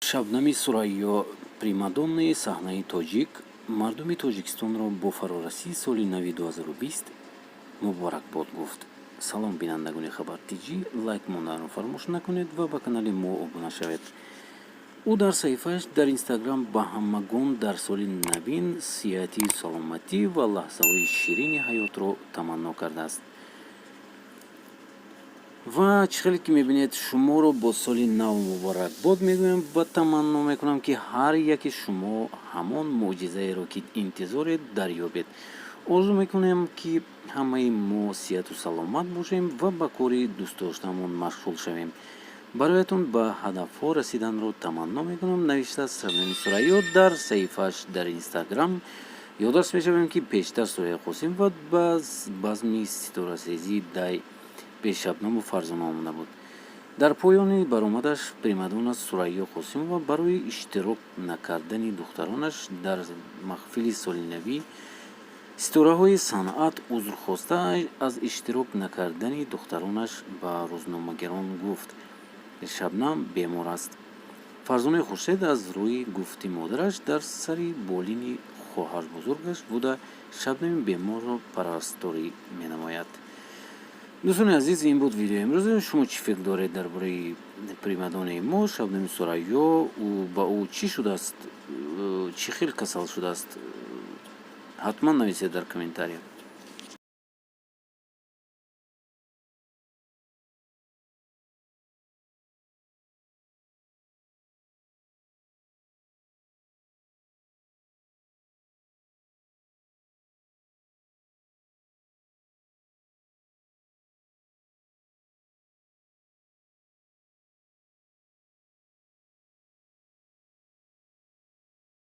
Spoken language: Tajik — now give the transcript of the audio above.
Шабнами Сурайё, примадоннаи саҳнаи тоҷик, мардуми Тоҷикистонро бо фарорасии соли нави 2020 муборакбод гуфт. Салом, бинандагони Хабар Тҷӣ, лайк монданро фаромӯш накунед ва ба канали мо обуна шавед. Ӯ дар саҳифааш дар Инстаграм ба ҳамагон дар соли навин сиҳатию саломатӣ ва лаҳзаҳои ширини ҳаётро таманно кардааст. Ва чӣ хеле ки мебинед, шуморо бо соли нав муборакбод мегӯям ва таманно мекунам, ки ҳар яки шумо ҳамон мӯъҷизаеро, ки интизоред, дарёбед. Орзу мекунем, ки ҳамаи мо сиҳату саломат бошем ва ба кори дӯстдоштаамон машғул шавем. Бароятон ба ҳадафҳо расиданро таманно мекунам, навиштааст Шабнами Сурайё дар саҳифааш дар Инстаграм. Ёдрас мешавем, ки пештар Сурайё Қосимова ба базми ситорасезии дай бе Шабнаму Фарзона омада буд. Дар поёни баромадаш примадонна Сурайё Қосимова барои иштирок накардани духтаронаш дар маҳфили солинавӣ ситораҳои санъат узр хоста, аз иштирок накардани духтаронаш ба рӯзномагарон гуфт: «Шабнам бемор аст. Фарзонаи Хуршед, аз рӯи гуфти модараш, дар сари болини хоҳарбузургаш буда, Шабнами беморро парасторӣ менамояд». Дӯстони азиз, ин буд видеои имрӯз. Шумо чӣ фикр доред дар бораи примадоннаи мо Шабнами Сурайё? Ба ӯ чӣ шудааст? Чӣ хел касал шудааст? Ҳатман нависед дар комментария.